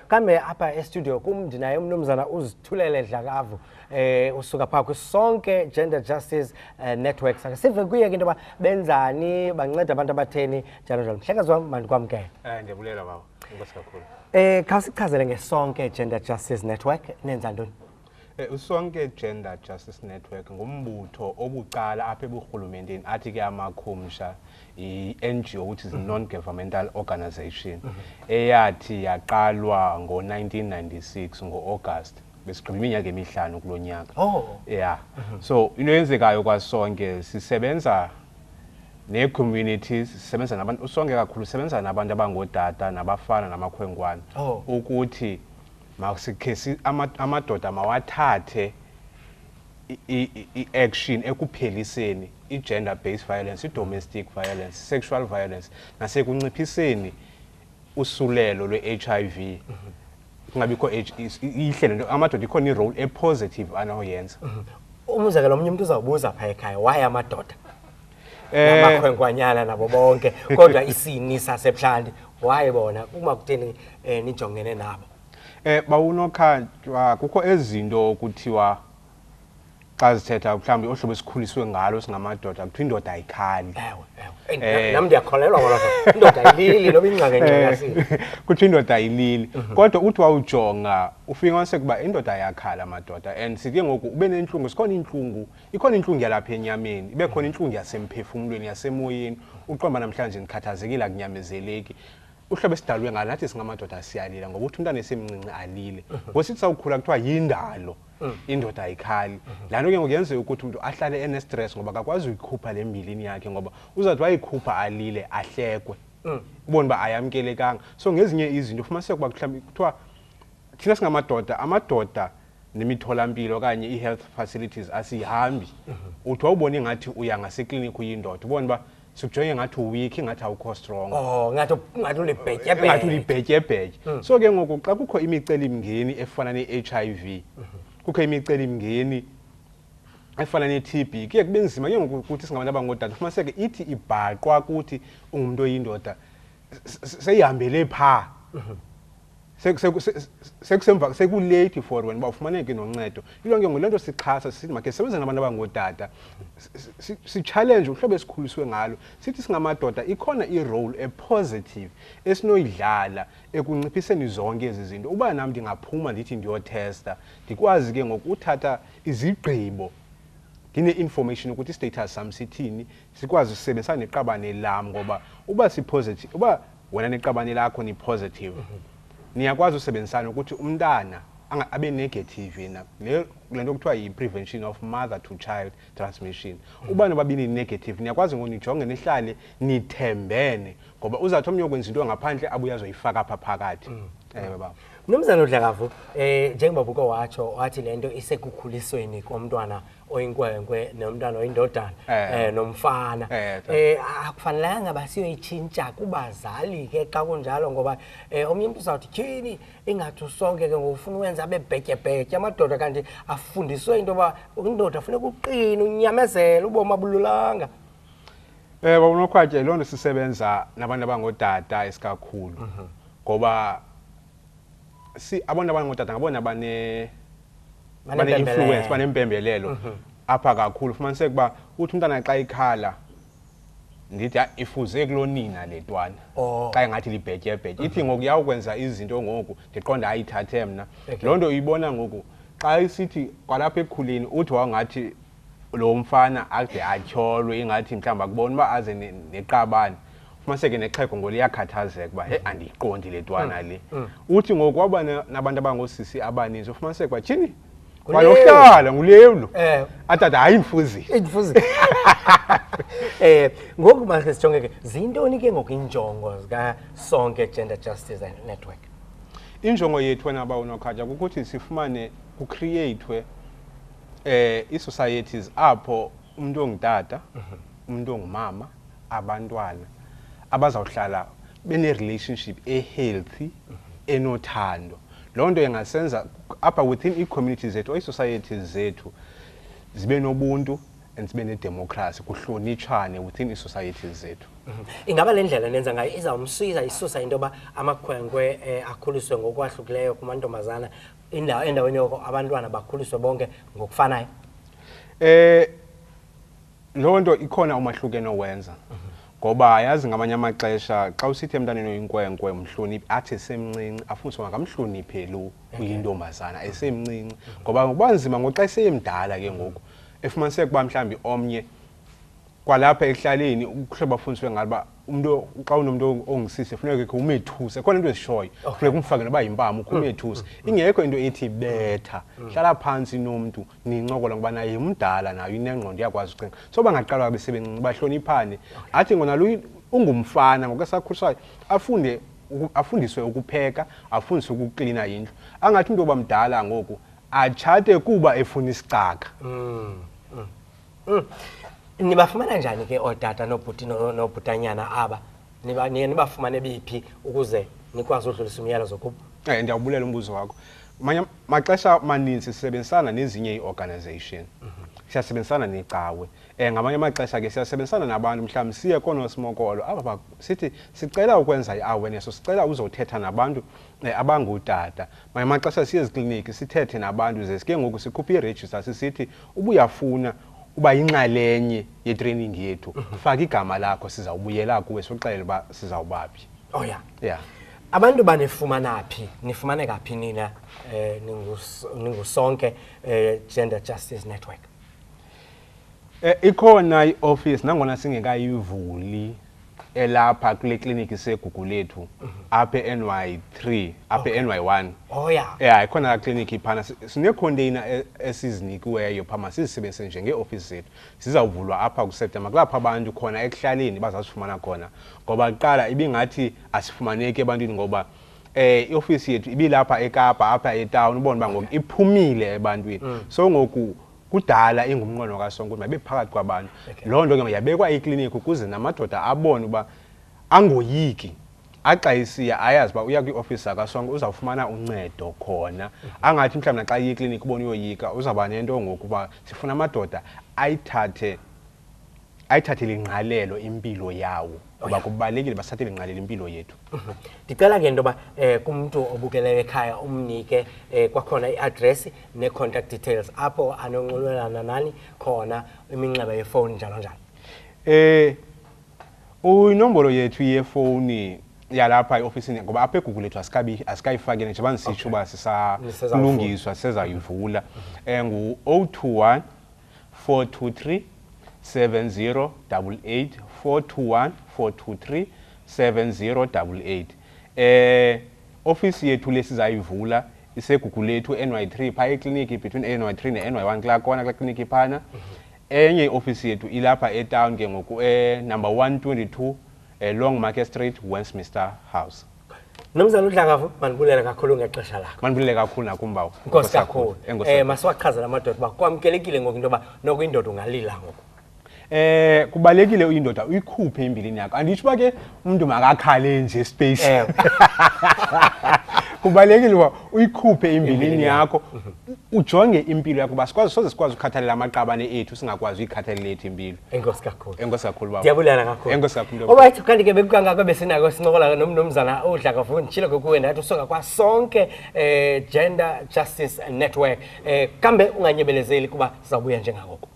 Kambe apha e-studio kum ndinaye umnumzana uZithulele Dlakavu, usuka phaa kwiSonke Gender Justice Network. Sake sive kuye ke into yoba benzani, banceda abantu abatheni, njalo njalo. Mhlekazi wam, mandikwamkele. Ndiyabulela bawo, enkosi kakhulu. Khawusichazele ngeSonke Gender Justice Network, nenza ntoni? USonke Gender Justice Network ngumbutho obucala apha eburhulumenteni, athi ke amakhumsha i-NGO, which is non-governmental organization, eyathi yaqalwa ngo-1996 ngo-August. Besigqiba iminyaka 5 kulo nyaka. Yeah, so into eyenzekayo kwaSonke, sisebenza nee-communities, sisebenza nabantu uSonke kakhulu, sisebenza nabantu abangootata nabafana namakhwenkwana ukuthi masikhe amadoda mawathathe i-action ekupheliseni i-gender based violence, i-domestic violence, sexual violence, nasekunciphiseni usulelo lwe-HIV, kungabikho ihle le nto. Amadoda ikhona i-role e-positive anoyenza. Umzekelo, omnye umntu uzawubuza phaa ekhaya, why amadoda namakhwenkwanyana nabo bonke, kodwa isini sasebuhlanti, why bona? Kuma kutheni nijongene nabo? Bawunokhatywa, kukho ezinto kuthiwa xa zithetha mhlawumbi ohlobo esikhuliswe ngalo singamadoda, kuthiwa indoda ayikhali. Ewe, nam ndiyakholelwa ngolo hlobo, indoda ayilili noba ingxaki engxakasile. Kuthiwa indoda ayilili, kodwa uthi wawujonga ufumaniseke uba indoda ayakhala madoda, and sike ngoku ube nentlungu. Sikhona intlungu, ikhona intlungu yalapha enyameni, ibe khona intlungu yasemphefumlweni, yasemoyeni, uqomba namhlanje ndikhathazekile, akunyamezeleki. Uhlobo esidalwe ngalo nathi singamadoda siyalila, ngoba uthi umntana esemncinci alile. Ngosithi sawukhula kuthiwa yindalo, indoda ayikhali. Laa nto ke ngoku yenzeka ukuthi umntu ahlale ene-stress, ngoba akakwazi uyikhupha le mbilini yakhe, ngoba uzawuthi wayikhupha alile, ahlekwe, ubone uba ayamkelekanga. So ngezinye izinto ufumaniseka uba mhlawumbi kuthiwa thina singamadoda, amadoda nemitholampilo okanye ii-health facilities asihambi. Uthi wawubona ingathi uya ngasekliniki uyindoda, ubone uba sikujonge ngathi u-weak, ingathi awukho strong. Oh, ngathi ulibhetyebhetye. Ngathi ulibhetyebhetye. So ke ngoku xa kukho imicelimngeni efana ne-HIV, kukho imicelimngeni efana ne-TB, kuye kube nzima ke ngoku ukuthi singabantu abangootata. Ufumaniseke ithi ibhaqwa kuthi ungumntu oyindoda, seyihambele phaa, sekusemva, seku-late for wena uba ufumaneke noncedo. Ilo ke ngoku le nto sixhasa sithi makhe sisebenze nabantu abangootata, si-challenge uhlobo esikhuliswe ngalo, sithi singamadoda ikhona i-role e-positive esinoyidlala ekunciphiseni zonke ezi zinto. Uba nam ndingaphuma ndithi ndiyothesta, ndikwazi ke ngoku uthatha izigqibo ndine-information ukuthi i-status sam sithini, sikwazi usebenzisana neqabane lam, ngoba uba si-positive, uba wena neqabane lakho ni-positive, niyakwazi usebenzisana ukuthi umntana abe negative yena. Le nto kuthiwa yi-prevention of mother to child transmission. Uba nobabini negative, niyakwazi ngoku nijonge, nihlale nithembene, ngoba uzawuthi omnye ukwenza into ngaphandle, abuye azoyifaka apha phakathi. Ewe baba. Mnumzana uDlakavu, njengoba buko watsho wathi le nto isekukhulisweni komntwana oyinkwenkwe nomntwana oyindodana nomfana. Akufanelanga basiyoyitshintsha kubazali ke xa kunjalo, ngoba omnye umntu uzawuthi tyhini, ingathi uSonke ke ngofuna ukwenza abe bhetyebhetye amadoda, kanti afundiswe into yoba indoda funeka uqine, unyamezele, ubomi abululanga. Baba uNokhwatye, loo nto sisebenza nabantu abangootata isikakhulu, ngoba si abantu abangootata ngabona bane-influence, banempembelelo apha kakhulu. Fumaniseke uba uthi umntana xa ikhala, ndithi, "Hayi, ifuze kulonina le ntwana." Xa ingathi libhetyebhetye, ithi ngoku yawukwenza izinto, ngoku ndiqonda ayithathe mna. Loo nto uyibona ngoku xa isithi kwalapha ekukhuleni, uthi wawungathi lo mfana ade atyholwe, ingathi mhlawumbi akubona uba aze neqabane. Fumaniseke nexhego ngo liyakhathazeka uba heyi, andiyiqondi le ntwana le. Uthi ngoku waba nabantu abangoosisi abaninzi, ufumaniseke uba tyhini, kwalokuhlala ngulewulo, atata hayi, ndifuzile. Indifuzile. Ngoku manje sijonge ke, zintoni ke ngoku injongo zika Sonke Gender Justice Network? Injongo yethu wena ba uNokhatya kukuthi sifumane ku-create-we ii-societies apho umuntu ongutata, umuntu ongumama, abantwana abazawuhlala bene-relationship e-healthy, enothando. Loo nto ingasenza apha within ii-communities zethu or ii-societies zethu zibe nobuntu. and sibe nedemocracy, kuhlonitshane within ii-societies zethu. Ingaba le ndlela nenza ngayo izawumsiza isusa into yoba amakhwenkwe akhuliswe ngokwahlukileyo kumantombazana, endaweni yoko abantwana bakhuliswe bonke ngokufanayo? Loo nto ikhona umahluko enowenza, ngoba yazi ngamanye amaxesha xa usithi emntaneni oyinkwenkwe mhloniphe, athi esemncinci afundiswe makamhloniphe lo uyintombazana esemncinci, ngoba kuba nzima ngoxa eseyemdala ke ngoku efumaniseka uba mhlawumbi omnye kwalapha ekuhlaleni uhlobo afundiswe ngalo uba umntu xa unomntu ongisisi funeka khe umethuse, khona into ezishoyo, funeka umfake noba yimpama ukhe umethuse, ingekho into ethi betha, hlala phantsi nomntu nincokola ngoba naye umdala nayo inengqondo iyakwazi ucinga. So bangaqala besebencinci bahloniphane, athi ngona lo ungumfana ngoku esakhuliswayo afunde afundiswe ukupheka, afundiswe ukuklina indlu, angathi umntu obamdala ngoku atshate kuba efuna isicaka. Nibafumana njani ke ootata noobhuti noobhutanyana aba? Niye nibafumane bephi ukuze nikwazi udlulisa umyalezo kubo? Ndiyawubulela umbuzo wakho. Maxesha maninzi sisebenzisana nezinye ii-organization. Siyasebenzisana necawe. Ngamanye amaxesha ke siyasebenzisana nabantu, mhlawumbi siye koonosimokolo aba sithi sicela ukwenza i-awareness, sicela uzothetha nabantu abangootata. Ngamanye amaxesha siye ezikliniki sithethe nabantu, ze ke ngoku sikhuphe irejista sisithi ubuyafuna uba yinxalenye yetraining yethu, faka igama lakho, sizawubuyela kuwe sikuxelele uba sizawuba phi. Oh yeah. Yeah. Abantu banifumana phi? Nifumaneka phi nina, ningusonke Gender Justice Network? Ikhona i-office nangona singekayivuli elapha kule kliniki seGugulethu apha e-NY3, apha e-NY1. Oh yeah. Yeah, ikhona la kliniki phana. Sineecontainer esizinikiweyo phaa, masizisebenzise njengee-office zethu. Zizawuvulwa apha kuSeptemba, kulapho abantu khona ekuhlaleni bazazifumana khona, ngoba kuqala ibingathi asifumaneki ebantwini ngoba iofisi yethu ibilapha eKapa, apha etown, ubone uba ngoku iphumile ebantwini. So ngoku kudala ingumnqweno kaSonke ukuthi mayibe phakathi kwabantu. Loo nto ke yabekwa ikliniki ukuze namadoda abone uba angoyiki, axa esiya ayazi uba uya kwiofisi zakaSonke uzawufumana uncedo khona. Angathi mhlawumbi naxa iye ekliniki ubone uyoyika, uzawuba nento ngoku uba sifuna amadoda ayithathele ingqalelo impilo yawo, ngoba kubalulekile basithathele ingqalelo impilo yethu. Ndicela ke into yoba kumntu obukeleyo ekhaya umnike kwakhona i-address nee-contact details apho anonxulumelana nani khona, iminxeba yefowuni njalo njalo. Inombolo yethu yefowuni yalapha eofisini, ngoba apha eGugulethu asikayifakeli njengoba ndisitsho uba sisalungiswa, sisezayivula. Ngu-021 423 7088, 421 423 7088. Ofisi yethu lesizayivula iseGugulethu NY3 phaa ekliniki, between NY3 ne-NY1 kulaa kona kulaa kliniki phana. Enye iofisi yethu ilapha etown ke ngoku, number 122, Long Market Street, Westminster House. Mnumzana uDlakavu, mandibulele kakhulu ngexesha lakho. Mandibulele kakhulu nakumbawo. Enkosi kakhulu. Enkosi kakhulu. Masiwachazele amadoda uba kwamkelekile ngoku into yoba noko indoda ungalila ngoku. Kubalulekile uyindoda uyikhuphe imbilini yakho. Anditsho uba ke umntu makakhale nje space. Kubalulekile uba uyikhuphe imbilini Imbilini yakho, ujonge impilo yakho uba soze sikwazi ukukhathalela amaqabane ethu, singakwazi uyikhathalela ethu impilo. Enkosi kakhulu. Enkosi kakhulu baba. Ndiyabulela kakhulu. Enkosi kakhulu. Alright, kanti ke bekukangako besinako sincokola nomnumzana uDlakavu, nditshilo ke kuwe ndathi usuka kwaSonke Gender Justice Network. Kambe unganyebelezeli kuba sizawubuya njengangoku.